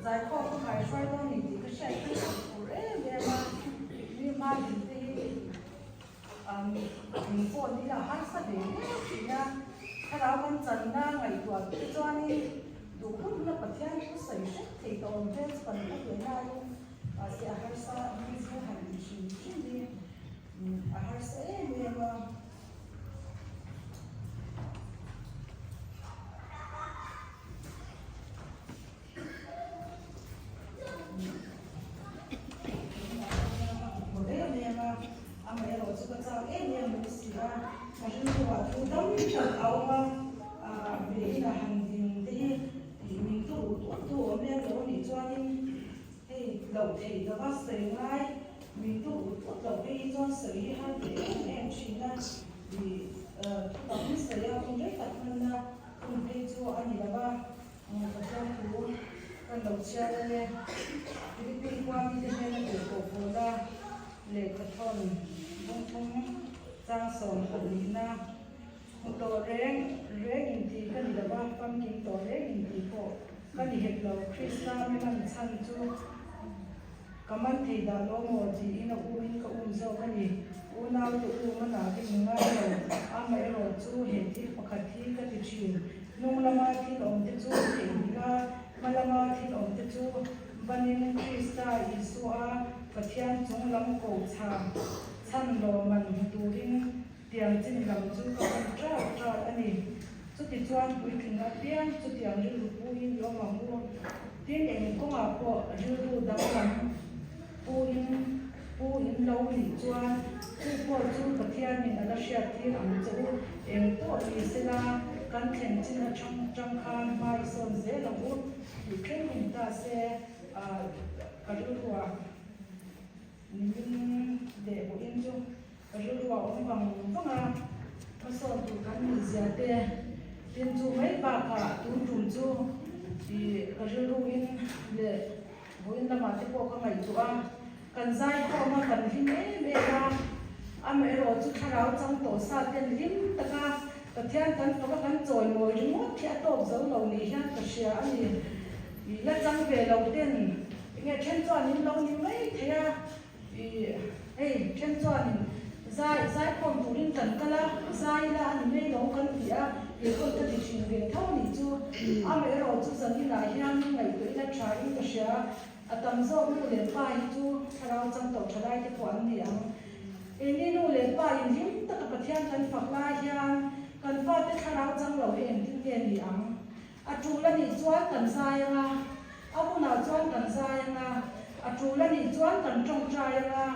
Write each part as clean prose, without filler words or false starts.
Zaikhawm ka kaihruai dawn ni tih ka hriat khan ka phur em em a, mi hma din te hi min phone ila harsa ve viau thin a, thlarau kan channa ngaihtuah te chuanin duh hun huna Pathian thu sawi hrep thei tawh awm hmel chu kan hmu ve laiin mahse a harsa mi chu han in hrim hrim hi a harsa em em a. Amaherawh chu ka chak em em bawk si a, ka rilruah thu tam tak a awm a, ve ina han ding te hi tih min tur ut ut tu awm lem lo a nih chuanin hei loh theih lova sawi ngai min tur ut ut loh phei hi chuan sawi hi har ve em em thin a, ih thu tam sawi a hun rei tak hmanna hun phei chu a ni lo va. Pathian thu kan lo chhiar ang e. Philippine khua mite hnena tirh pawh pawla lehkhathawn bungthum chang 12na hmu tawh reng reng inti ka ni lova, famkim tawh reng inti pawh ka ni hek lo. Krista mi man chhan chu ka man thei dah lo maw tiin a umin ka um zawk a ni. Unaute um a nah ka inngai lo, amaherawh chu he thil pakhat hi ka ti thin. Hnung lama thil awmte chu theihnghilh a, hma lama thil awmte chu banin Krista Isua Pathian chung lam koh chha chhan lawmman hmu turin tiang chin lam chu ka pan ṭat ṭat a ni. Chutichuan puitling apiang chutiang rilru puin i awm ang u. Tin, eng kawngah pawh rilru danglam puin pu in lo nih chuan chu pawh chu Pathianin a la hriat tir ang che u. Eng pawh ni sela kan thlen chin atang tang khan hma i sawn zel ang u tih thleng in ta se ka rilruah nimin leh pawhin chu Ka rilru a awm vang vang a, hmasawn tur kan nih zia te tin chu mai bakah tun tum chu ih ka rilruin leh vawiin lamah te pawh ka ngaihtuah a, kan zaikhawm a, kan hlim em em a, amaherawh chu thlarau chang tawh sa ten hlim taka Pathian kan fak a kan chawimawi ringawt hi a tawp zo lo ni hian ka hria a ni. Ih la chang ve lo ten enge then chuan in lo ni mai thei a. Ih, hei then chuanin zai zaikhawm turin kan kal a, zai ila a ni mai lo kan ti a, keipawn ka ti thin ve tho a nih chu. Amaherawh chu zaninah hian ngaihtuah ila tha in ka hria, a tam zawk nu leh pa hi chu thlarau chang tawh tha lai te pawh an ni ang. Keini nu leh pa in hlim taka Pathian kan fak lai hian kan fate thlarau chang lo hi engtin nge ni ang? A tul a nih chuan kan zai ang a, a hunah chuan kan zai ang a, a tul a nih chuan kan tawngtai ang a,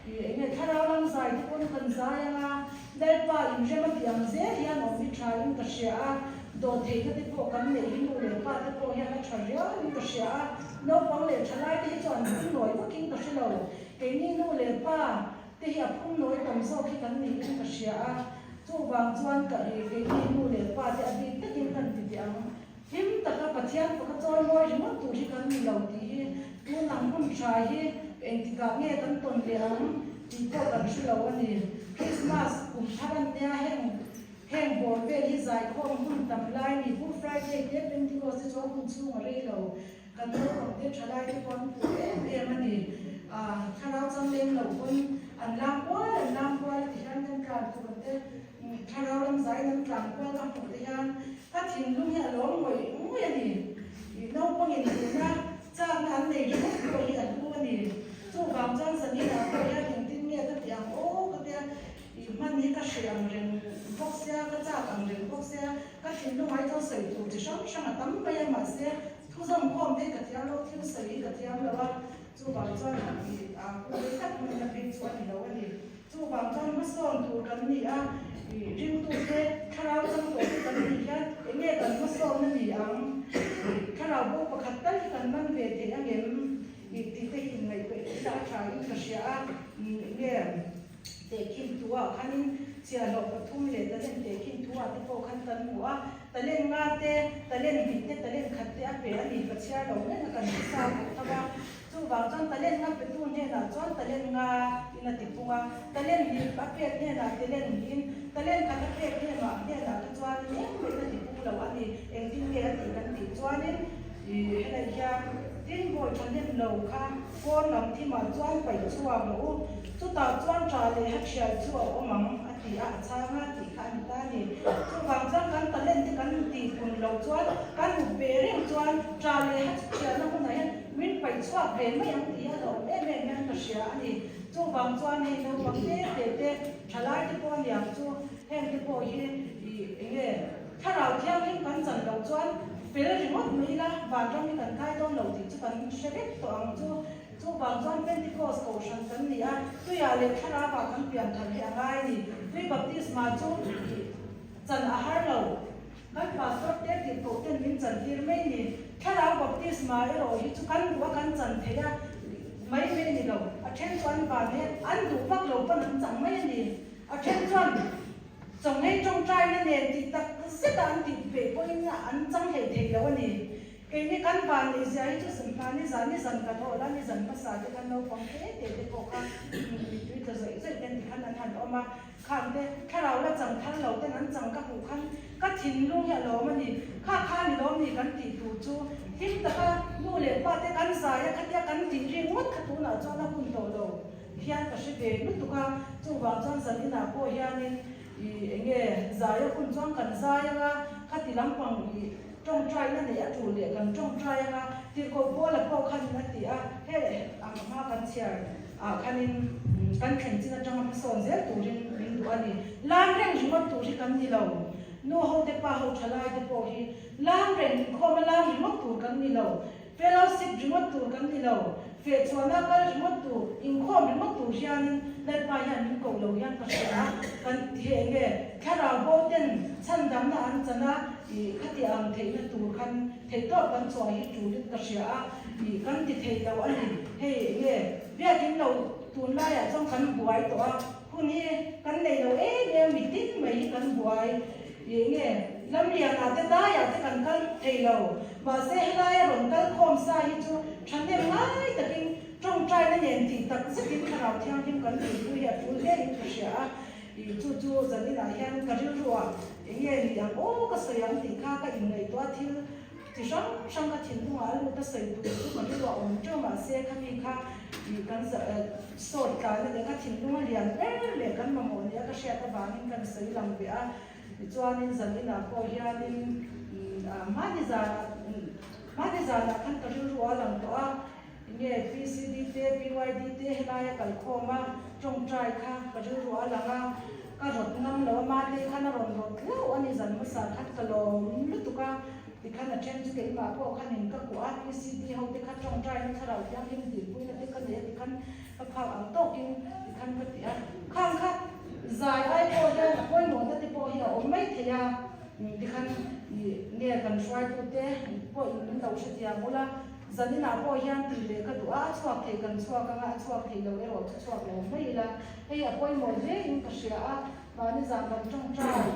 ih eng nge thlarau lam zai te pawn kan zai ang a, Lalpa inrem a tih ang zel hian awm hi tha in ka hria a, dawhtheihna te pawh kan neih hi nu leh pa te pawh hian a tha riau in ka hria a, naupang leh thalai te hi chuan an phung nawi vakin ka hre lo, keini nu leh pa te hi a phung nawi tam zawk hi kan niin ka hria a, chuvang chuan ka ih keini nu leh pa te a bik takin kan ti teh ang. Hlim taka Pathian faka chawi mawi ringawt tur hi kan ni lo tih hi tun ang hun tha hi engtikah nge kan tawn leh ang tih pawh kan hre lo a ni. Christmas kum thar an nia heng heng bawr vel hi zaikhawm hun tam lai ni Good Friday te Pentecost te chu a hun chhung a rei lo. Kan naupang te thalai te pawh an puh em em a ni. Thlarau chang lem lo pawn an lam kual an lam kual a ti hian kan tlan tur te thlarau lam zaiin an tlan kual ka hmuh te hian ka thinlung hi a lawm ngawih ngawih a ni. Naupangin tuna chakna an nei ringawt pawh hi a hlu a ni. Chuvang chuan zaninah pawh hian engtin nge ka tih ang aw ka tia i hman hi ka hreh ang reng bawk sia ka chak ang reng bawk sia ka thinlung ai chuan sawi tur chi hrang hrang a tam mai a mahse Thu zawmkhawm te ka thiam lo, thil sawi ka thiam lo a, chuvang chuan han tih a hun rei tak hmanna phei chu a ni lo a ni. Chuvang chuan hmasawn tur kan ni a, ih ringtute thlarau chang tawh te kan nih hian eng nge kan hmasawn a ni ang, ih thlarau bo pakhat tal hi kan man ve thei angem ih tih te hi inngaihtuah ila a tha in ka hria a, eng nge. Tehkhin thuah khanin chhiahhlawh pathum leh talent tehkhin thuah te pawh khan kan hmu a, talent nga te, talent hnih te, talent khat te a pe a ni, ka chhiar lo reng a kan hre sa bawk tho a. Chuvang chuan talent nga petu hnenah chuan talent nga in a ti pung a, talent hnih a pek hnenah talent hnihin, talent khat a pek hnenah hnenah te chuanin engmah in a ti pung lo a ni, engtin nge a tih kan tih chuanin. Ih, helai hian tin bawi thahnem lo kha pawn lam thimah chuan paih chhuak rawh u, chutah chuan ṭah leh ha ṭhial chu a awm ang, a ti a, a chhang a tih kha a ni ta a ni. Chuvang chuan kan talent te kan tihpun loh chuan kan up ve reng chuan ṭah leh ha ṭhialna hunah hian min paih chhuak ve mai ang tih a la awm em em hian ka hria a ni. Chuvang chuan hei naupang te te te, ṭhalai te pawh a niang chu heng te pawh hi ih eng nge, Thlarau Thianghlim kan chan loh chuan fel ringawt mai ila vanram hi kan kai dawn lo tih chu kan hre vek tawh ang chu. Chuvang chuan Pentecost kohhran kan ni a, tuiah leh thlarauah kan pian thar hi a ngai a ni. Tui baptisma chu ih chan a har lo. Kan pastor te tih koh ten min chan tir mai ni. Thlarau baptisma erawh hi chu kan duh a kan chan thei a mai mai ni lo. A then chu an van he an duh vak lo pawn an chang mai a ni. A then chuan Chawnghei tawngtaina nen tih tak zeta an tih peih pawhin an chang hlei thei lo a ni. Keini kan van neih zia hi chu hmani zan ni zan kan awh la, ni zan hmasa te khan naupang te te te pawh kha mittui tla zawih zawih ten tikhan an han awm a, khang te thlarau la chang thar lo ten an chang ka hmuh khan ka thinlung hi a lawm a ni. Kha kha ni lawm ni kan tih tur chu hlim taka nu leh pa te kan zai a khatia kan tih ringawt kha tunah chuan a hun tawh lo. Hian ka hre ve lutuk a, chuvang chuan zan inah pawh hianin ih eng nge zai a hun chuan kan zai anga, khati lampang ih tawngtaina neih a tul leh kan tawngtai anga, tirhkoh Paula pawh khanin a ti a, he ang hma kan chhiar ah khanin kan thlen chin atanga hmasawn zel turin min duh a ni. Lam reng ringawt tur hi kan ni lo, nu ho te pa ho thalai te pawh hi lam reng inkhawm a lam ringawt tur kan ni lo, Fellowship ringawt tur kan ni lo, fehchhuahna kal ringawt tur, inkhawm ringawt tur hianin Lalpa hian min koh lo hian ka hria a, kan ti eng nge, thlarau bo ten chhandamna an chan a, ih khati ang theihna tur khan theihtawp kan chhuah hi tulin ka hria a, ih kan ti thei lo a ni, hei eng nge, biakin lo tunlaiah chuan kan buai tawh a, Hun hi kan nei lo em em mitin mai hi kan buai ih nge lamlianah te daiah te kan kal thei lo mahse helaia rawn kal khawm sa hi chu thahnem ngai takin tawngtaina nen tih tak zetin Thlarau Thianghlim kan tuipui hi a tul hle in ka hria a ih chu chu zaninah hian ka rilruah eng nge ni ang aw ka sawi ang tih kha ka inngaihtuah thil Chi hrang hrang ka thinlungah a lut a sawi tur chu ka rilruah awm teuh mahse khami kha ih kan sawt tlana leh ka thinlung a lian ber leh kan mamawh nia ka hriat avangin kan sawi lang ve a. Tichuanin zan inah pawh hianin hmani zanah hmani zanah khan ka rilru a lang tawh a, enge PCD te PYD te helaia kalkhawm a tawngtai kha ka rilruah a lang a, ka rawt ngam lo a, mahni khan a rawn rawt hlauh a ni zan hmasa khan ka lawm lutuk a. Tikhan a then chu keimah pawh khanin ka kuah a, PCD ho te kha tawngtaina thlarau thianghlim dilpuina te ka nei a tikhan ka phak ang tawkin tikhan ka ti a. Khang kha zai ai pawh hian a pawimawhna te pawh hi a awm mai thei a, tikhan ih nge kan hruaitute pawhin min lo hrethiam ula, zaninah pawh hian tih leh ka duh a, a chhuak thei kan chhuak anga a chhuak thei lo erawh chu chhuak lo mai ila, hei a pawimawh hle in ka hria a. Mahni zan kan tawngtai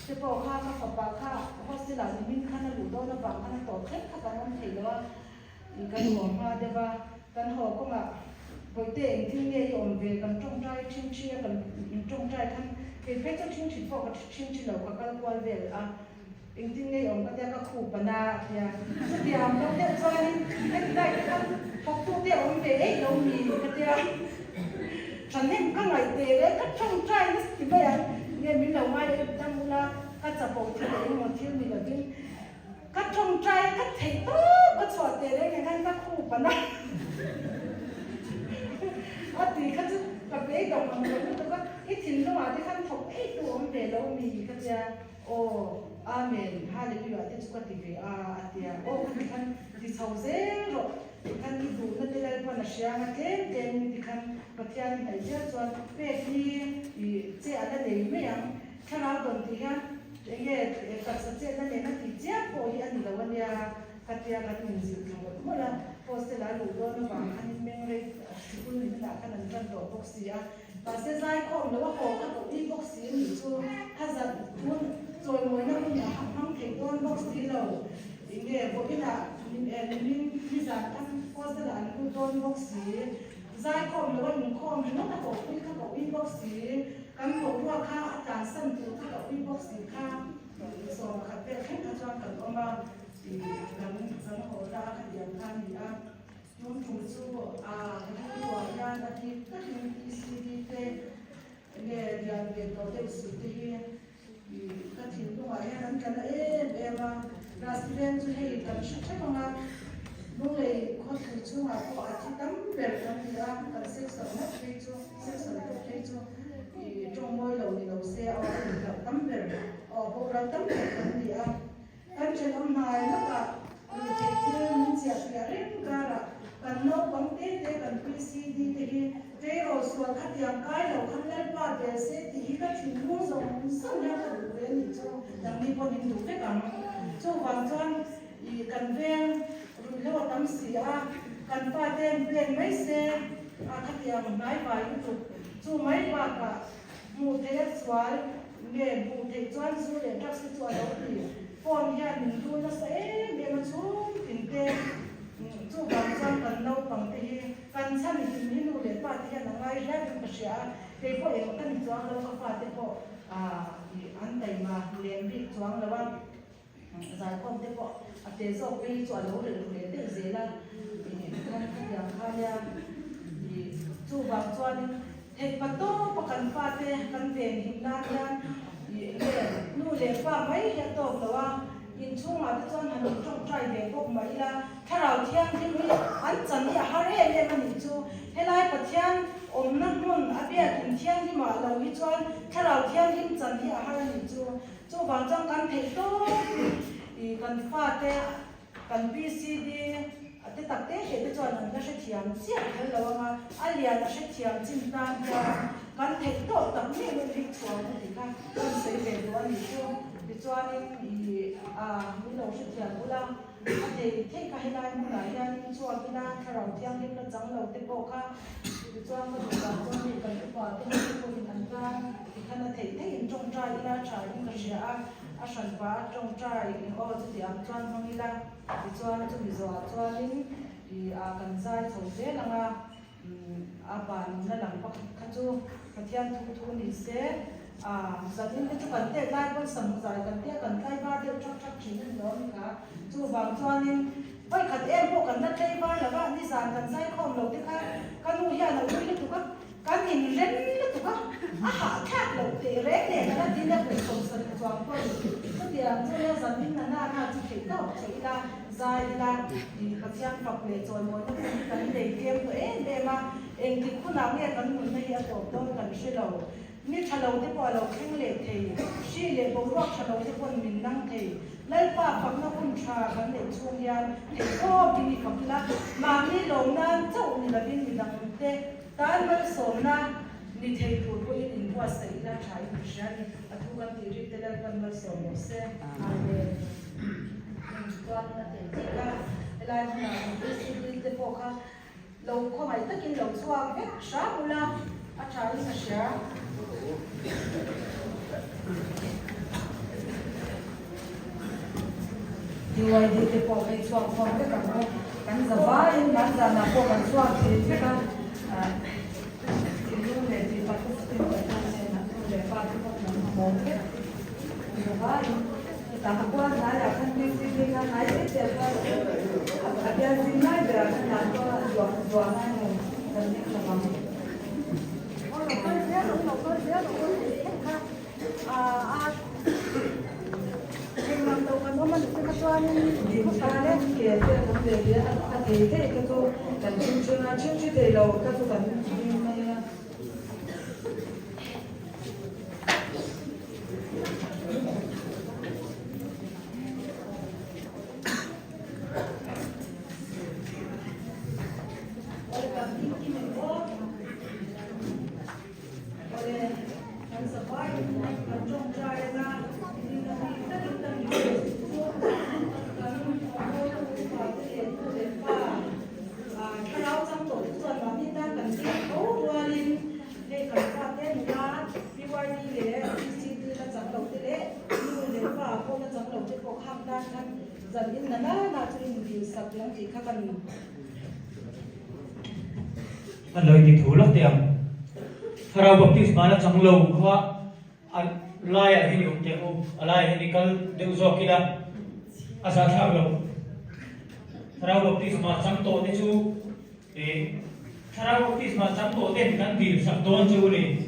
te pawh kha ka fapa kha hostel ah nimin khan a luh dawn avang khan a tawp thleng kha kan awm thei lo a, ih kan haw hma deuh a, kan haw kawngah Bawihte engtin nge i awm ve kan tawngtai thin thi a kan in tawngtai khan kei phei chu thin thi pawh ka thin thi lo ka kal kual vel a, engtin nge i awm ka tia ka khup a na a tia, chutiang lo deuh chuanin heti lai te khan thawktute a awm ve eih lo mi ka tia. Thahnem ka ngaih teh leh ka tawngtai nasa ti mai ang, nge min lo ngai em dam ula ka chapo thil leh engemaw thil ni lovin ka tawngtai a ka theih tawp ka chhuah teh reng ang khan ka khup a na a ti kha chu ka beidawng ang lo lutuk a, i thinlungah te khan thawk eih tu awm ve lo mi ka tia aw Amen Hallelujah te chu ka ti ve a a tia aw ka ti khan ti chho zel rawh. Tikhan i duhna te Lalpan a hria anga tlem tlemin tikhan Pathian i hnaih zel chuan pek hi i che a la nei mai ang. Thlarau dawn tih hian enge taksa chetna nena tih chiam pawh hi a ni lo a nia ka tia kan inzilh thla mawlh mawlh a. Hostel ah luh dawn avang khanin mengrei sikul ni hunah khan an tan tawh bawk si a. Mahse zaikhawm lo a haw kha ka ui bawk si nih chu kha zat hun chawimawina hun a hmang thei dawn bawk si lo. Enge vawiinah nimin nizan khan hostel ah an lut dawn bawk si. Zaikhawm lo a inkhawm ringawt a koh pui kha ka ui bawk si. Kan boruak kha a tlansan tur kha ka ui bawk si kha 11 vel thleng kha chuan kan awm a. Kan. kan haw ta a khatiang kha a ni a. Tun tum chu a rilruah hian a bik takin PCD te nge lian ve tawh deuh si te hi ka thinlungah hian an tla na em em a. Rasti veng chu hei kan hre theuh ang a, Lunglei khawthlu chhungah pawh a thi tam ber kan ni a, kan section ngat phei chu, section pawh phei chu tawng mawi lo ni lo se a awm loh tam ber, aw boral tam ber kan ni a. Kan thenawm hnai lawkah ruihtheih thil min chiah piah reng karah kan naupang te te kan PCD te hi tleirawl sual khatiang kai lo khan Lalpa bel se tih hi ka thinlung zawng zawng hian ka duh ve a nih chu nangni pawh min duh vek ang. Chuvang chuan ih kan veng ruihhlo a tam si a, kan pa ten pen mai se a khatiang hnai vai lutuk chu mai bakah Hmuh theih a sual nge hmuh theih chuan zu leh drugs te chu a lo ti. Phone hian min dul nasa em em a chhung tin te chuvang chuan kan naupang te hi kan chhan hlim hi nu leh pa te hian a ngai riau in ka hria a, kei pawh eng ka ni chuang lo ka fate pawh an taima lem bik chuang lo a, zaikhawm te pawh a te zawk phei hi chu a lo relh ru leh daih zel a, kan khatiang kha nia chuvang chuanin Theihpa tawpa kan fate kan venhim nan hian enge nu leh pa mai hi a tawk lo a, inchhungah te chuan han in tawngtai ve bawk mah ila Thlarau Thianghlim hi an chan hi a har em em a nih chu. Helai Pathian awmna hmun a biakin thianghlimah lo hi chuan Thlarau Thianghlim chan hi a har a nih chu. Chuvang chuan kan theih tawpin kan fate Kan PCD a te tak te hle te chuan an la hrethiam chiah kher lo ang a, a lian a hrethiam chin tan hian kan theih tawh tak meuh meuh hi chhuan a ti kha kan sawi ve duh a nih chu. Tichuanin ih a min lo hrethiam bula a thei theih kha helai hmunah hianin chhuak ila thlarau thianghlim la chang lo te pawh kha tichuan ka duh dan chuan hei kan upa te ho te pawhin an tan tikhan a theih theihin tawngtai ila tha in ka hria a. A hranpa a tawngtai in aw chuti ang chuan hmang ila, tichuan chumi zawhah chuanin ih ah kan zai chho zel ang a, a ban na lam pakhat kha chu Pathian thu thu ni se, ah zanin te chu kan tet lai pawn sam zai kan tia kan tlai var deuh thak thak thin a ni lo ani kha, chuvang chuanin vawikhat em pawh kan la tlei var lo va, nizan kan zai khawm lo te kha ka nu hian a ui lutuk a. Kan inrem lutuk a, a hahthlak loh teh reng nen a la tin a kum 70 chuang pawh ni. Chutiang chu nia zanin na na na chu theih tawp che ila, zai ila, ih Pathian fak leh chawimawina hun hi kan nei tlem tawh em em a, engtik hunah nge kan nunna hi a tawp dawn kan hre lo. Ni tha lo te pawh a lo thleng leh thei, hri leh boruak tha lo te pawn min nang thei. Lalpa fakna hun tha kan neih chhung hian theih tawpin i fak ila, mahni lawm nan chauh ni lovin midang te Tan malsawmna ni thei tur pawhin inbuatsaih ila tha in ka hria a ni. A thu kan tih rik te Lalpan malsawm rawh se. Amen. Heng chuan a theih theih a, helai hmunah kan PCD te pawh kha lo khawngaih takin lo chhuak vek hram ula a tha in ka hria. UID te pawh hei chhuak khawm vek ang u. Kan za vaiin kan zanah pawh kan chhuak thin vek a. Thinlung leh tih tak te chutin Pathian hnenah nu leh pa te pawh kan hmawm vek. Kan za vaiin tah kual hnaiah khan PCB kha hnai te te kha a bial zing lai berah khan dan pawh a zuah zuah ngai maw kan ding lo ang. Aw lo kal zel ang lo kal zel ang aw tih thleng kha a engmah lo kan awm a nih te kha chuanin Din khanin ke te an awm ve ve a, a thei thei kha chu kan chhung chhung a, chhung thi thei lo kha chu kan ding mai a. Awle, kan zavai kan tawngtai anga in a bik takin kan request chu kan awmawna upa te leh nu leh pa thlarau chang tawh te chuan mahni tan kan biak tho rualin hei kan fate nula PYD leh PCD la chang lo te leh nu leh pa pawh la chang lo te pawh khang tan khan zan in na nana chu in sak ang tih kha kan Kan lo inti thu lawk teh ang. Thlarau baptisma la chang lo kha a laiah hian i awm teh u, a laiah hian i kal deuh zawk ila a zahthlak lo. Thlarau baptisma chang tawh te chu, Thlarau baptisma chang tawh ten kan dil sak dawn chu a ni.